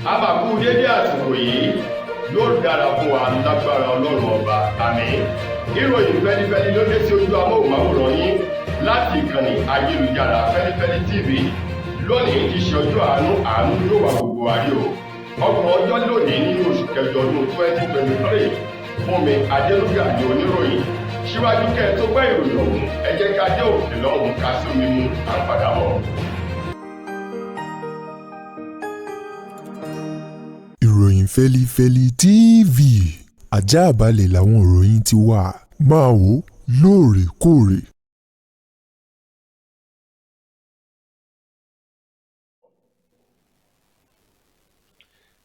A máa kú dédé àsìkò yìí, yóò dára fún wa lágbára Ọlọ́run Ọba, àmín. Ìròyìn fẹlifẹli ló dé sí ojú amóhùnmáwòrán yín láti ìkànnì ayélujára Fẹlifẹli TV. Lónìí ti ṣe ọjọ́ àánú, àánú yóò wà gbogbo wa rí o. Ọgbọ̀n ọjọ́ lónìí nínú oṣù kẹjọ ọdún 2023. Fúnmi Adélúgà ní oníròyìn. Síwájú kẹ́ ẹ tó gbọ́ ìròyìn ọ̀hún, ẹ jẹ́ ká dé òkè lọ́hùn ká sí omi mu, à ń padà bọ̀. Ìròyìn Fẹ́lifẹ́li TV, àjààbálẹ̀ làwọn ìròyìn ti wà, máa wò ó lóòrèkóòrè.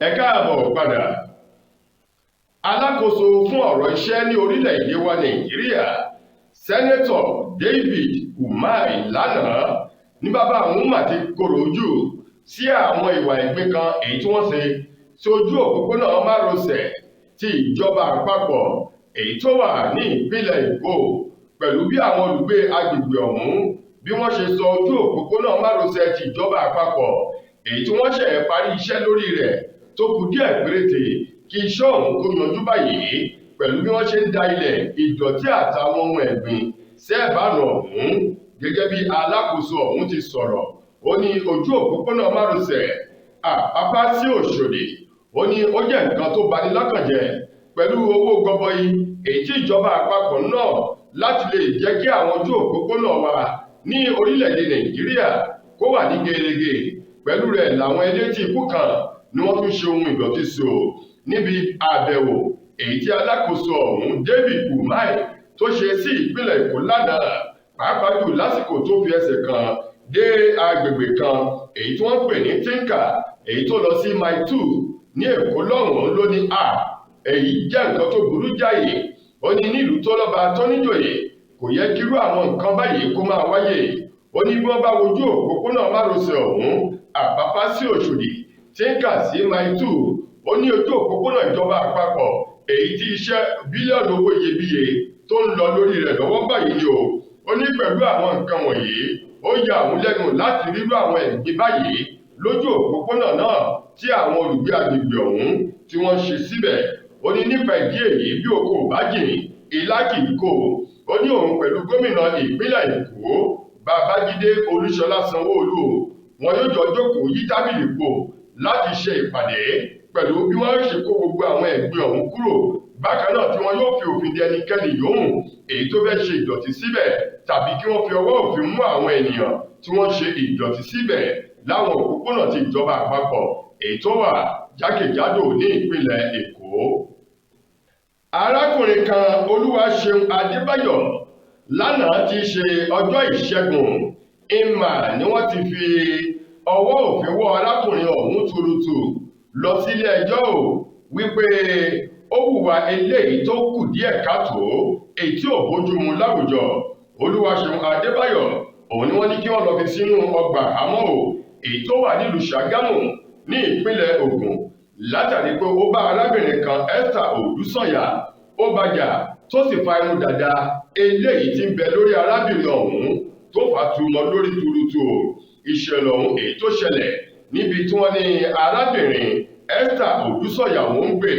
Ẹ káàbọ̀ padà. Alákòóso fún ọ̀rọ̀ iṣẹ́ ní orílẹ̀-èdè wa Nàìjíríà, Sẹ́nẹ́tọ̀ David Umahi, lánàá ní bàbá àwọn mà ti kòrò ojú sí àwọn ìwà ẹ̀gbin kan èyí tí wọ́n ṣe sí ojú òpópónà márosẹ̀ ti ìjọba àpapọ̀ èyí tó wà ní ìpínlẹ̀ Èkó, pẹ̀lú bí àwọn olùgbé agbègbè ọ̀hún bí wọ́n ṣe sọ ojú òpópónà márosẹ̀ ti ìjọba àpapọ̀ èyí tí wọ́n ṣẹ̀ parí iṣẹ́ lórí rẹ̀ tó kù díẹ̀ péréte kí iṣẹ́ ọ̀hún kó yanjú báyìí, pẹ̀lú bí wọ́n ṣe ń da ilẹ̀ ìdọ̀tí àtàwọn ohun ẹ̀gbin sẹ́ẹ̀bánà ọ̀hún. Gẹ́gẹ́ bí alákòóso ọ̀hún ti sọ̀rọ̀, ó ní ojú òpópónà márosẹ̀ Àpápá sí Òṣòdì, ó ní ó jẹ́ nǹkan tó bani lọ́kàn jẹ́ pẹ̀lú owó gọbọi èyí tí ìjọba àpapọ̀ náà láti lè jẹ́ kí àwọn ojú òpópónà wa ní orílẹ̀-èdè Nàìjíríà kó wà ní gerege. Pẹ̀lú rẹ̀ làwọn elétí ikú kan ni wọ́n tún ṣe ohun ìdọ̀tí sí o. Níbi àbẹ̀wò èyí tí alákòóso ọ̀hún David Umahi tó ṣe sí ìpínlẹ̀ Èkó lánàá, pàápàá jù lásìkò tó fi ẹsẹ̀ kan dé agbègbè kan èyí tí wọ́n pè ní Tinka, èyí tó lọ sí Mile 2 ní Èkó lọ́hùn-ún, ló ní a èyí jẹ́ nǹkan tó burú jáì. Ó ní nílùú tó lọ́ba tó níjòyè, kò yẹ kírú àwọn nǹkan báyìí kó máa wáyé. Ó ní bí wọ́n bá wojú òpópónà márosẹ̀ ọ̀hún Àpápá sí Òṣòdì, Tinka sí Mile 2, ó ní ojú òpópónà ìjọba àpapọ̀ èyí tí iṣẹ́ bílíọ̀nù owó iyebíye tó ń lọ lórí rẹ̀ lọ́wọ́ báyìí ni o. Ó ní pẹ̀lú àwọn nǹkan wọ̀nyí, ó ya òun lẹ́nu láti rírú àwọn ẹ̀gbin báyìí lójú òpópónà náà tí àwọn olùgbé agbègbè ọ̀hún tí wọ́n ṣe síbẹ̀. Ó ní nípa ìdí èyí, bí oko ò bá jìn, ilá kì í kó. Ó ní òun pẹ̀lú gómìnà ìpínlẹ̀ Èkó Babájídé Olúṣọlá Sanwó-Olú, wọn yóò jọ jókòó yí tábìlì po láti ṣe ìpàdé pẹ̀lú bí wọ́n ṣe kó gbogbo àwọn ẹ̀gbin ọ̀hún kúrò. Bákan náà tí wọn yóò fi òfin de ẹnikẹ́ni yòówù èyí tó fẹ́ ṣe ìdọ̀tí síbẹ̀, tàbí kí wọ́n fi ọwọ́ òfin mú àwọn ènìyàn tí wọ́n ṣe ìdọ̀tí síbẹ̀ láwọn òpópónà ti ìjọba àpapọ̀ èyí tó wà jákèjádò ní ìpínlẹ̀ Èkó. Arákùnrin kan Olúwaṣeun Adébáyọ̀ lánàá ti ṣe ọjọ́ ìṣẹ́gun ìmà ni wọ́n ti fi ọwọ́ òfin wọ́ arákùnrin ọ̀hún tuurutu lọ sílé ẹjọ́ ò wípé ó hùwà eléyìí tó kù díẹ̀ káàtó èyí tí ò bójúmu láwùjọ. Olúwaṣeun Adébáyọ̀ òun ni wọ́n ní kí wọ́n lọ fi sínú ọgbà àmọ́ ò èyí tó wà nílùú Ṣàgámù ní ìpínlẹ̀ Ògùn, látàrí pé ó bá arábìnrin kan Esther Odùsànyà ó bàjà tó sì fa irun dàda eléyìí tí ń bẹ lórí arábìnrin ọ̀hún tó fà á tu mọ́ lórí tuurutu o. Ìṣẹ̀lẹ̀ ọ̀hún èyí tó ṣẹlẹ̀ níbi tí wọ́n ní arábìnrin Esther Odùsànyà òun ń gbé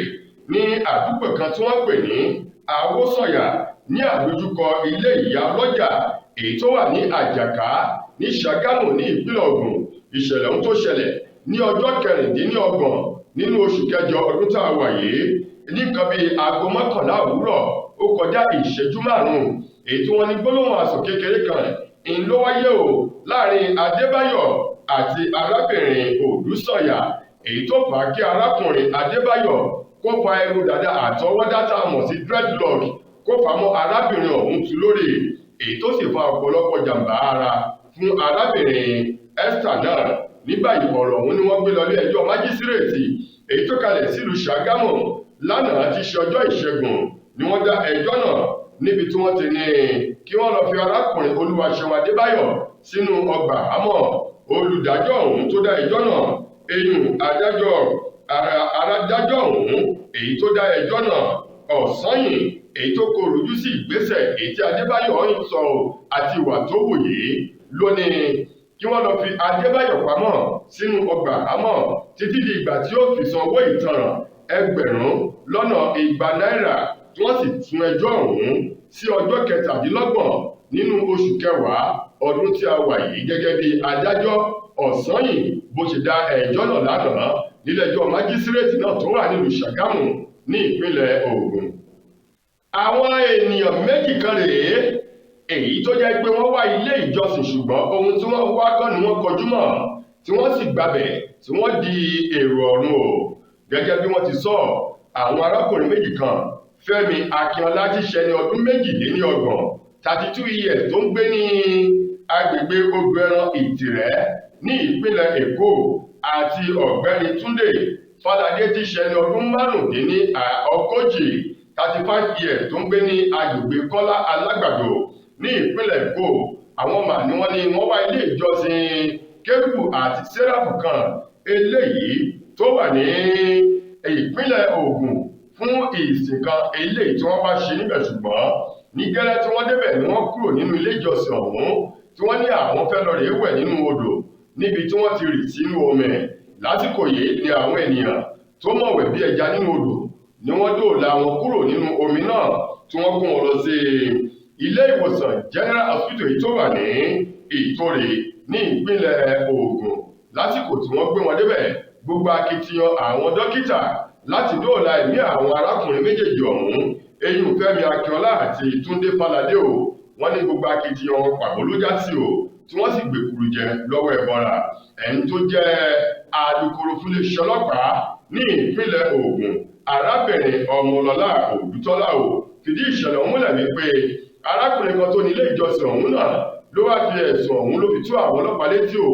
ní àdúgbò kan tí wọ́n pè ní Àwòsànyà ní àdójúkọ ilé ìyá ọlọ́jà èyí tó wà ní Àjàká ní Ṣàgámù ní ìpínlẹ̀ Ògùn. Ìṣẹ̀lẹ̀ ọ̀hún tó ṣẹlẹ̀ ní ọjọ́ 26 nínú oṣù kẹjọ ọdún tá a wà yìí ní nǹkan bíi aago 11 òwúrọ̀ ó kọjá ìṣẹ́jú 5, èyí tí wọ́n ní gbólóhùn asọ̀ kékeré kan ń ló wáyé o láàrin Adébáyọ̀ àti arábìnrin Odùsànyà, èyí tó fà á kí arákùnrin Adébáyọ̀ kó fa irun dàda àtọwọ́dá tá a mọ̀ sí dreadlock kó fà á mọ́ arábìnrin ọ̀hún tu lórí, èyí tó sì fa ọ̀pọ̀lọpọ̀ jàǹbá ara fún arábìnrin Esther náà. Ní báyìí ọ̀rọ̀ ọ̀hún ni wọ́n gbé lọ ilé ẹjọ́ májísírèètì èyí tó kalẹ̀ sílùú Ṣàgámù lánàá ti ṣe ọjọ́ ìṣẹ́gun ni wọ́n dá ẹjọ́ náà, níbi tí wọ́n ti ní kí wọ́n lọ fi arákùnrin Olúwaṣeun Adébáyọ̀ sínú ọgbà àmọ́. Olùdájọ́ ọ̀hún tó dá ẹjọ́ náà, eyín adájọ́ adájọ́ ọ̀hún èyí tó dá ẹjọ́ náà Ọ̀sányìn, èyí tó kọrò ojú sí ìgbésẹ̀ èyí tí Adébáyọ̀ ń sọ àti ìwà tó wù yìí lónìí. Kí wọ́n lọ fi Adébáyọ̀ pamọ́ sínú ọgbà àmọ́ títí di ìgbà tí ó fi san owó ìtanràn 200,000 náírà, tí wọ́n sì sún ẹjọ́ ọ̀hún sí ọjọ́ 27 nínú oṣù kẹwàá ọdún tí a wà yìí, gẹ́gẹ́ bí adájọ́ Ọ̀sányìn bó ṣe dá ẹjọ́ náà lánàá nílẹ̀-ẹjọ́ májísírèètì náà tó wà nílùú Ṣàgámù ní ìpínlẹ̀ Ògùn. Àwọn ènìyàn méjì kan rèé èyí tó jẹ́ pé wọ́n wá ilé ìjọsìn, ṣùgbọ́n ohun tí wọ́n wá kọ́ ni wọ́n kọjú mọ́, tí wọ́n sì gbabẹ̀ tí wọ́n di èrò ọ̀run o. Gẹ́gẹ́ bí wọ́n ti sọ, àwọn arákùnrin méjì kan, Fẹ́mi Akínọlá tí ṣẹni ọdún 32, 32 years, tó ń gbé ní agbègbè Odò-Ẹran Ìtìrẹ́ ní ìpínlẹ̀ Èkó, àti ọ̀gbẹ́ni Túndé Fáládé tí ṣẹni ọdún 35, 35 years, tó ń gbé ní agbègbè Kọ́lá Alágbàdo ní ìpínlẹ̀ Èkó. Àwọn mà ní wọ́n ní wọ́n wá ilé ìjọsìn Kérúbù àti Séráfù kan eléyìí tó wà ní ìpínlẹ̀ Ògùn fún ìsìn kan eléyìí tí wọ́n wá ṣe níbẹ̀, ṣùgbọ́n ní gẹ́lẹ́ tí wọ́n débẹ̀ ni wọ́n kúrò nínú ilé ìjọsìn ọ̀hún, tí wọ́n ní àwọn fẹ́ lọ rèé wẹ̀ nínú odò níbi tí wọ́n ti rì sínú omi. Lásìkò yìí ni àwọn ènìyàn tó mọ̀wẹ̀ bí ẹja nínú odò ni wọ́n dóòlà wọn kúrò nínú omi náà, tí wọ́n kó wọn lọ sí ilé ìwòsàn General Hospital yìí tó wà ní Ìtòrè ní ìpínlẹ̀ Ògùn. Lásìkò tí wọ́n gbé wọn débẹ̀, gbogbo akitiyan àwọn dókítà láti dóòlà ẹ̀mí àwọn arákùnrin méjèèjì ọ̀hún, eyín Fẹ́mi Akínọlá àti Túndé Fáládé o, wọ́n ní gbogbo akitiyan wọn pàbó ló já sí o, tí wọ́n sì gbèkúrú jẹ lọ́wọ́ ẹ̀bọra. Ẹni tó jẹ́ alukoro fún iléeṣẹ́ ọlọ́pàá ní ìpínlẹ̀ Ògùn, arábìnrin Ọmọlọ́lá Òdútọ́lá o, fìdí ìṣẹ̀lẹ̀ ọ̀hún múlẹ̀ wípé arákùnrin kan tó ní ilé ìjọsìn ọ̀hún náà ló wá fi ẹ̀sùn ọ̀hún ló fi tú àwọn ọlọ́pàá létí o,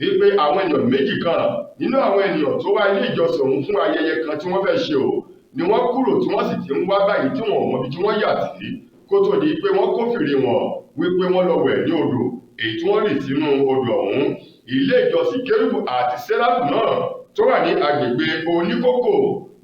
wípé àwọn ènìyàn méjì kan nínú àwọn ènìyàn tó wá ilé ìjọsìn ọ̀hún fún ayẹyẹ kan tí wọ́n fẹ́ ṣe o ni wọ́n kúrò, tí wọ́n sì ti ń wá báyìí tí wọ́n mọ̀ bí tí wọ́n yà sí, kó tó di pé wọ́n kófìrí wọn wípé wọ́n lọ wẹ̀ ní odò èyí tí wọ́n rì sínú odò ọ̀hún. Ilé ìjọsìn Kérúbù àti Séráfù náà tó wà ní agbègbè Oníkókò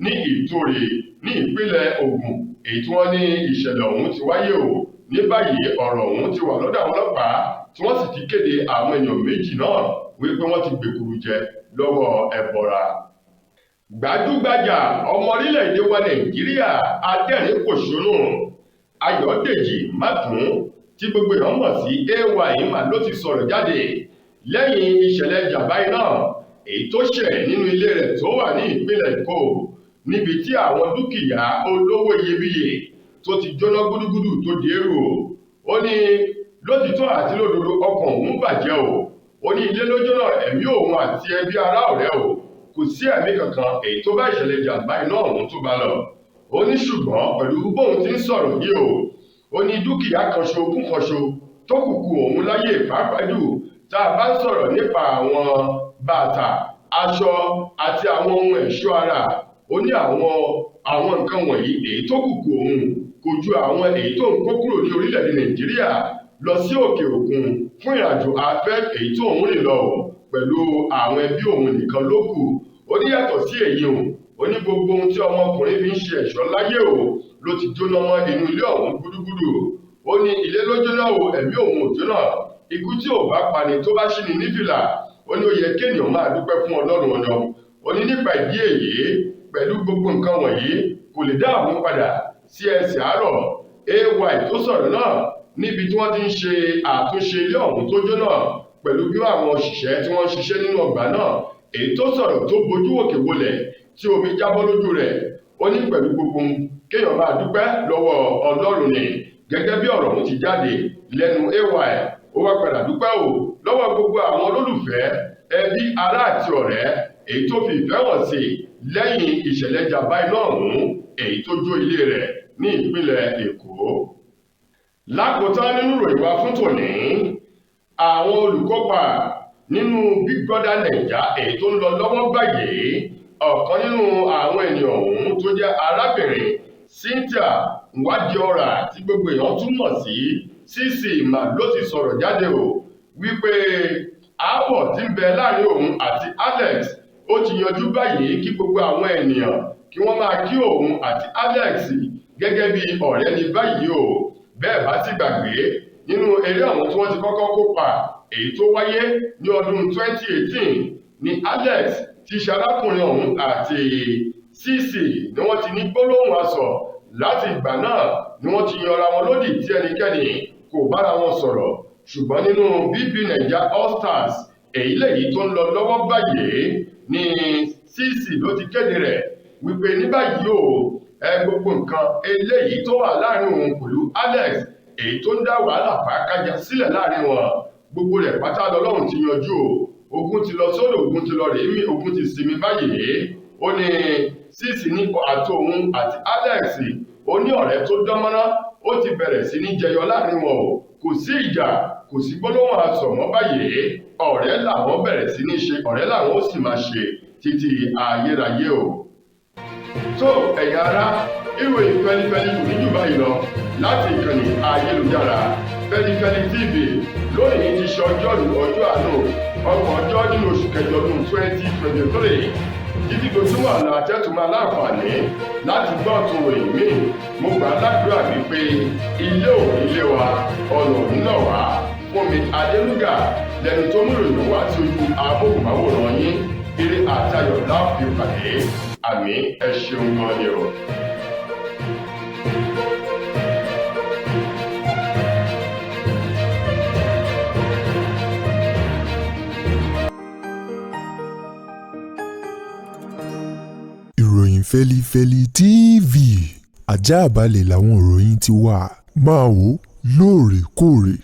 ní Ìtòrè ní ìpínlẹ̀ Ògùn èyí tí wọ́n ní ìṣẹ̀lẹ̀ ọ̀hún ti wáyé o. Ní báyìí ọ̀rọ̀ ọ̀hún ti wà lọ́dọ̀ àwọn ọlọ́pàá, tí wọ́n sì ti kéde àwọn èèyàn méjì náà wípé wọ́n ti gbèkúrú jẹ lọ́wọ́ ẹ̀bọra. Gbajúgbajà ọmọ orílẹ̀-èdè wa Nàìjíríà, adẹ́rìn-pòṣónú Ayọ̀dèjì Mákùn tí gbogbo èèyàn mọ̀ sí AY mà ló ti sọ̀rọ̀ jáde lẹ́yìn ìṣẹ̀lẹ̀ ìjàmbá iná èyí tó ṣẹ̀ nínú ilé rẹ̀ tó wà ní ìpínlẹ̀ Èkó, níbi tí àwọn dúkìá olówó iyebíye tó ti jóná gúdúgúdú tó di èrò. Ó ní lótìtọ́ àti lódodo ọkàn òun bàjẹ́ o. Ó ní ilé ló jóná, ẹ̀mí òun àti ẹbí ará ọ̀rẹ́ o, kò sí ẹ̀mí kankan èyí tó bá ìṣẹ̀lẹ̀ ìjàmbá iná ọ̀hún tó bá lọ. Ó ní ṣùgbọ́n pẹ̀lú bóun ti ń sọ̀rọ̀ yìí o, ó ní dúkìá kan ṣo ogún kan ṣo tó kù kù òun láyé, pàápàá jù tá a bá ń sọ̀rọ̀ nípa àwọn bàtà, aṣọ àti àwọn ohun ẹ̀ṣọ́ ara. Ó ní àwọn nǹkan wọ̀nyí èyí tó kù kù òun kò ju àwọn èyí tó ń kó kúrò ní orílẹ̀-èdè Nàìjíríà lọ sí òkè òkun fún ìrìnàjò afẹ́ èyí tó ń rìn lọ pẹ̀lú àwọn ẹbí òun nìkan ló kù. Ó ní yàtọ̀ sí èyí o, ó ní gbogbo ohun tí ọmọkùnrin fi ń ṣe ẹ̀ṣọ́ láyé o ló ti jóná mọ́ inú ilé ọ̀hún gúdúgúdú. Ó ní ilé ló jóná o, ẹ̀mí òun ò jóná. Ikú tí ò bá pani tó bá ṣí ni nífìlà, ó ní ó yẹ kéèyàn máa dúpẹ́ fún Ọlọ́run ọ̀nà. Ó ní nípa ìdí èyí, pẹ̀lú gbogbo nǹkan wọ̀nyí kò lè dá àwọn padà sí ẹsẹ̀ àárọ̀. AY tó sọ̀rọ̀ náà níbi tí wọ́n ti ń ṣe àtúnṣe ilé ọ̀hún tó jóná pẹ̀lú bí àwọn òṣìṣẹ́ tí wọ́n ń ṣiṣẹ́ nínú ọgbà náà, èyí tó sọ̀rọ̀ tó bojú òkè wolẹ̀ tí omi jábọ́ lójú rẹ̀. Ó ní pẹ̀lú gbogbo kéèyàn máa dúpẹ́ lọ́wọ́ Ọlọ́run ni. Gẹ́gẹ́ bí ọ̀rọ̀ ọ̀hún ti jáde lẹ́nu AY, ó wá padà dúpẹ́ o lọ́wọ́ gbogbo àwọn olólùfẹ́, ẹbí, ará àti ọ̀rẹ́ èyí tó fi ìfẹ́ hàn sí lẹ́yìn ìṣẹ̀lẹ̀ ìjàmbá iná ọ̀hún èyí tó jó ilé rẹ̀ ní ìpínlẹ̀ Èkó. Lákòótán nínú ìròyìn wa fún tòní, àwọn olùkópa nínú Big Brother Naija èyí tó ń lọ lọ́wọ́ báyìí, ọ̀kan nínú àwọn ènìyàn ọ̀hún tó jẹ́ arábìnrin Cynthia Nwadíọ́ra tí gbogbo èèyàn tún mọ̀ sí CC mà ló ti sọ̀rọ̀ jáde o wípé aáwọ̀ tí ń bẹ láàrin òun àti Alex ó ti yanjú báyìí, kí gbogbo àwọn ènìyàn kí wọ́n máa kí òun àti Alex gẹ́gẹ́ bí ọ̀rẹ́ ní báyìí o. Bẹ́ẹ̀ bá sì gbàgbé nínú eré ọ̀hún tí wọ́n ti kọ́kọ́ kópa Èyí tó wáyé ní ọdún 2018 ní Alex ti ṣe arákùnrin ọ̀hún àti CC ni wọ́n ti ní gbólóhùn asọ̀. Láti ìgbà náà ni wọ́n ti yanra wọn lódì tí ẹnikẹ́ni kò bára wọn sọ̀rọ̀. Ṣùgbọ́n nínú BB Naija All Stars èyí lèyí tó ń lọ lọ́wọ́ báyìí ní CC ló ti kéde rẹ̀ wípé ní báyìí o, ẹ gbogbo nǹkan eléyìí tó wà láàrin òun pẹ̀lú Alex, èyí tó ń dá wàhálà fàákájà sílẹ̀ láàrin wọn, gbogbo rẹ̀ pátá lọ́lọ́run ti yanjú o. Ogun ti lọ sódò, ogun ti lọ rèé mí, ogun ti sinmi báyìí. Ó ní CC ní àti òun àti Alex ó ní ọ̀rẹ́ tó dánmọ́rán, ó ti bẹ̀rẹ̀ sí ní jẹyọ láàrin wọn o. Kò sí ìjà, kò sí gbólóhùn asọ̀ mọ́ báyìí. Ọ̀rẹ́ làwọn bẹ̀rẹ̀ sí ní ṣe, ọ̀rẹ́ làwọn ó sì máa ṣe títí ayérayé o. Tó ẹ̀yin ará, ìròyìn Fẹlifẹli kò ní jù báyìí lọ láti ìkànnì ayélujára Fẹlifẹli TV. Lónìí ti ṣe ọjọ́rú, ọjọ́ àánú, 30 ọjọ́ nínú oṣù kẹjọ ọdún 2023. Títí dojúmọ́ àná àtẹ́tùmọ̀ aláǹfààní láti gbọ́ ọ̀tún ròyìn míì, mo gbà á ládùúrà wípé ilé ò ní lé wa, ọ̀nà ò ní nà wá. Fúnmi Adélúgà lẹni tó mú ìròyìn wá sí ojú amóhùnmáwòrán yín. Eré àtayọ̀ láàfin pàdé. Àmì ẹ ṣeun gan ni o. Ìròyìn Fẹlifẹli TV, àjààbalẹ̀ làwọn ìròyìn ti wà. Máa wò lóòrèkóòrè.